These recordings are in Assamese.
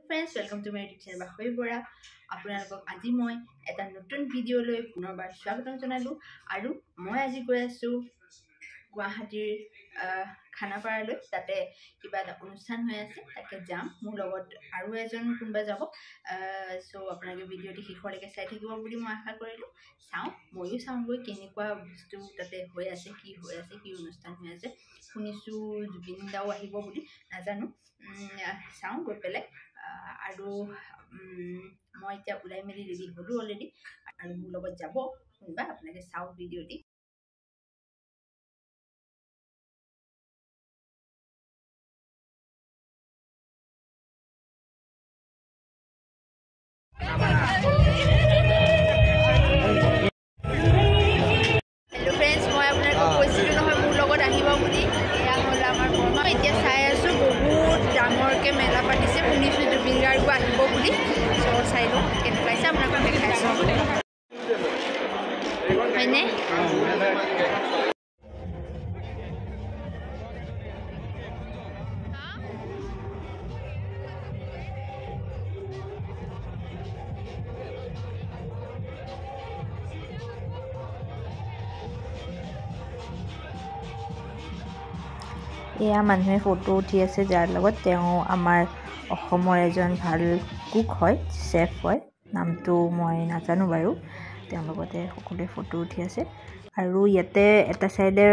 Friends, welcome to my YouTube channel Bashabi Bora. আপোনালোকক আজি মই এটা নতুন ভিডিঅ' লৈ পুনৰবাৰ স্বাগতম জনালোঁ। আৰু মই আজি গৈ আছোঁ গুৱাহাটীৰ খানাপাৰালৈ। তাতে কিবা এটা অনুষ্ঠান হৈ আছে, তাকে যাম। মোৰ লগত আৰু এজন কোনোবা যাব। চ' আপোনালোকে ভিডিঅ'টি শেষলৈকে চাই থাকিব বুলি মই আশা কৰিলোঁ। চাওঁ, ময়ো চাওঁগৈ কেনেকুৱা বস্তু তাতে হৈ আছে, কি হৈ আছে, কি অনুষ্ঠান হৈ আছে। শুনিছোঁ জুবিন দাও আহিব বুলি, নাজানো, চাওঁ গৈ পেলাই। আৰু মই এতিয়া ওলাই মেলি ৰেডি হ'লোঁ অলৰেডি, আৰু মোৰ লগত যাব কোনোবা। আপোনালোকে চাওক ভিডিঅ'টি। হেল্ল' ফ্ৰেণ্ডছ, মই আপোনালোকক কৈছিলোঁ নহয় মোৰ লগত আহিব বুলি। এয়া হ'ল আমাৰ বৰমা। এতিয়া চাই আছোঁ বহুত ডাঙৰকৈ মেলা পাতিছে, শুনিছোঁ জুবিন গাৰ্গো আহিব বুলি। চ' চাই লওঁ কেনেকুৱা হৈছে, আপোনালোকক দেখাইছোঁ, হয়নে? এয়া মানুহে ফটো উঠি আছে, যাৰ লগত তেওঁ আমাৰ অসমৰ এজন ভাল কুক হয়, চেফ হয়, নামটো মই নাজানো বাৰু। তেওঁৰ লগতে সকলোৱে ফটো উঠি আছে। আৰু ইয়াতে এটা চাইডে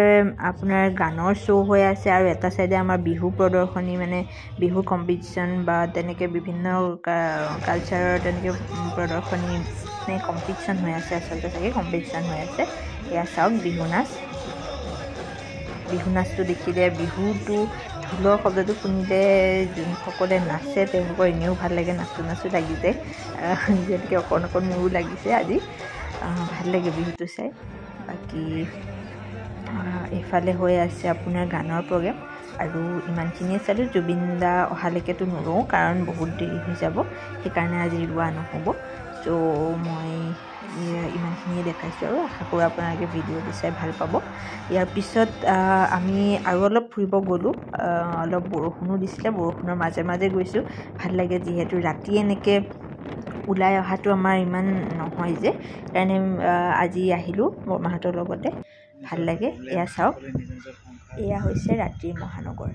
আপোনাৰ গানৰ শ্ব' হৈ আছে, আৰু এটা চাইডে আমাৰ বিহু প্ৰদৰ্শনী, মানে বিহু কম্পিটিশ্যন বা তেনেকৈ বিভিন্ন কালচাৰৰ তেনেকৈ প্ৰদৰ্শনী নে কম্পিটিশ্যন হৈ আছে, আচলতে চাগে কম্পিটিশ্যন হৈ আছে। এয়া চাওক বিহু নাচ। বিহু নাচটো দেখিলে, বিহুটো ঢোলৰ শব্দটো শুনিলে যোনসকলে নাচে তেওঁলোকৰ এনেও ভাল লাগে, নাচো নাচো লাগি যায়। যিহেতুকে অকণ অকণ মোৰো লাগিছে আজি, ভাল লাগে বিহুটো চাই। বাকী এইফালে হৈ আছে আপোনাৰ গানৰ প্ৰগ্ৰেম। আৰু ইমানখিনিয়ে চালোঁ। জুবিন দা অহালৈকেতো নৰওঁ, কাৰণ বহুত দেৰি হৈ যাব, সেইকাৰণে আজি ৰোৱা নহ'ব। চ' মই ইমানখিনিয়ে দেখাইছোঁ আৰু আশা কৰোঁ আপোনালোকে ভিডিঅ'টো চাই ভাল পাব। ইয়াৰ পিছত আমি আৰু অলপ ফুৰিব গ'লোঁ। অলপ বৰষুণো দিছিলে, বৰষুণৰ মাজে মাজে গৈছোঁ। ভাল লাগে, যিহেতু ৰাতি এনেকৈ ওলাই অহাটো আমাৰ ইমান নহয় যে, সেইকাৰণে আজি আহিলোঁ বৰমাহঁতৰ লগতে, ভাল লাগে। এয়া চাওক, এয়া হৈছে ৰাতিৰ মহানগৰ।